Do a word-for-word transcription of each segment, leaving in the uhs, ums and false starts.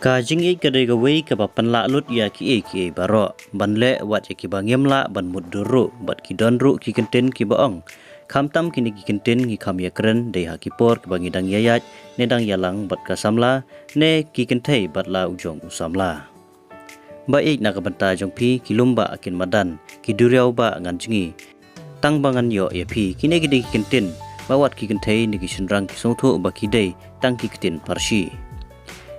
Ka jingïeit ka dei kawei kaba pynlah lut ïa kiei kiei baroh, ban leh wat ïa kiba ngim lah ban mutdur ruh, bad ki don ruh ki kyntien kiba ong, khamtam kine ki kyntien ngi kham ïakren dei ha ki por kiba ngi dang ïaïaid ne dang ïalang bad ka samla, ne ki kynthei bad la u jong u samla. Ba ïeit na ka bynta jong phi, ki lum ba kin madan, ki duriaw ba ngan jngi, tang ba ngan ïoh ïa phi. Kine ki dei ki kyntien ba wat ki kynthei ne ki shynrang ki sngewthuh ba ki dei tang ki ktien pharshi.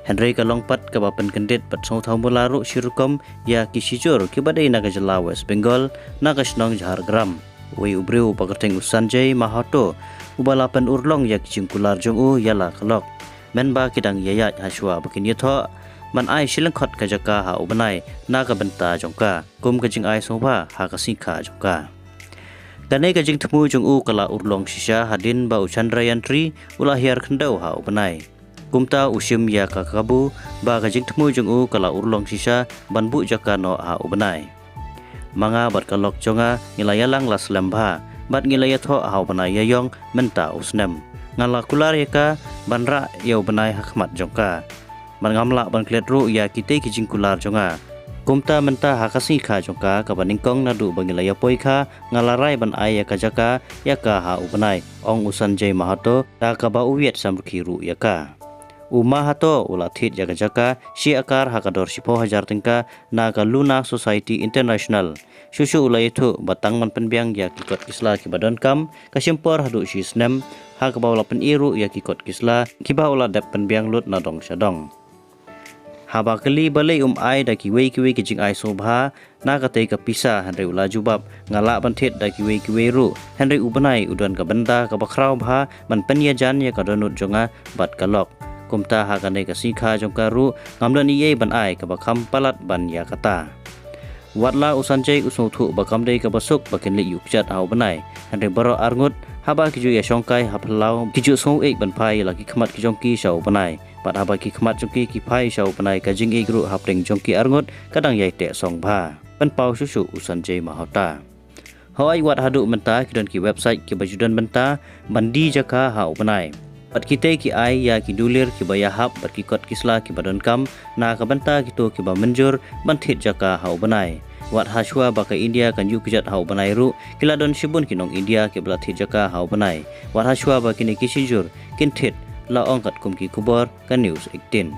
Hynrei ka long pat kaba pynkyndit bad sngewthuh mula ruh shi rukom ïa ki shijur kiba dei na ka jylla West Bengal, na ka shnong Jhargram. Uwei u briew uba kyrteng u Sanjay Mahato, uba la pynurlong ïa ki jingkular jong u ïa la ka lok, mynba ki dang ïaïaid, hashwa ba kin ïathoh ban ai shi lyngkhot ka jaka ha u bnai na ka bynta jong ka, kum ka jingai sngewbha ha ka sngi kha jong ka. Kane ka jingthmu jong u ka la urlong shisha hadien ba u Chandrayaan three u la hiar khyndew ha u bnai. Kumta u shim ïa ka kabu ba ka jingthmu jong u ka la urlong shisha ban buh jaka noh ha u bnai. Ma nga bad ka lok jong nga ngi la ïalang la slem bha, bad ngi la ïathoh ha u bnai ïaïong mynta u snem. Nga la kular ïa ka ban rah ïa u bnai ha khmat jong ka, bad ngam lah ban klet ruh ïa kitei ki jingkular jong nga. Kumta mynta ha ka sngi kha jong ka kaba nyngkong naduh ba ngi la ïapoi kha, nga la rai ban ai ïa ka jaka ïa ka ha u bnai, ong u Sanjay Mahato, da kaba u wiat samrkhie ruh ïa ka. U Mahato u la thied ïa ka jaka shi akar ha ka dor shiphew hajar tyngka na ka Luna Society International. Shuh shuh u la ïathuh ba tang ban pynbiang ïa ki kot ki sla kiba donkam, ka shim por haduh shi snem, ha kaba u la pyni ruh ïa ki kot ki sla kiba u la dep pynbiang lut na dong sha dong. Haba kylli balei um ai da kiwei kiwei ki jingai sngewbha na katei ka pisa, hynrei u la jubab, nga lah ban thied da kiwei kiwei ruh, hynrei u bnai u don ka bynta kaba khraw bha ban pynïajan ïa ka dohnud jong nga bad ka lok. Kumta ha kane ka sngi kha jong ka ruh ngam don ei ei ban ai kaba kham palat ban ïa kata. Wat la u Sanjay u sngewthuh ba kam dei kaba suk ba kin leit ïuh kjat ha u bnai, hynrei baroh arngut haba ki ju ïashongkai ha phyllaw, ki ju sngew ïeit ban phai ïa la ki khmat ki jong ki sha u bnai. Bad haba ki khmat jong ki ki phai sha u bnai, ka jingïeit ruh hapdeng jong ki arngut ka dang ïai teh song bha. Pynpaw shuh shuh u Sanjay Mahota. Hooid, wat haduh mynta ki don ki website kiba ju don bynta ban die jaka ha u bnai. Bad kitei ki ai ïa ki dulir kiba ïahap bad ki kot ki sla kiba donkam na ka bynta kito kiba mynjur ban thied jaka ha u bnai. Wat hashwa ba ka India kan ïuh kjat ha u bnai ruh, ki la don shibun ki nong India kiba la thied jaka ha u bnai. Wat hashwa ba kine ki shijur kin thied, la ong katkum ki khubor ka News eighteen.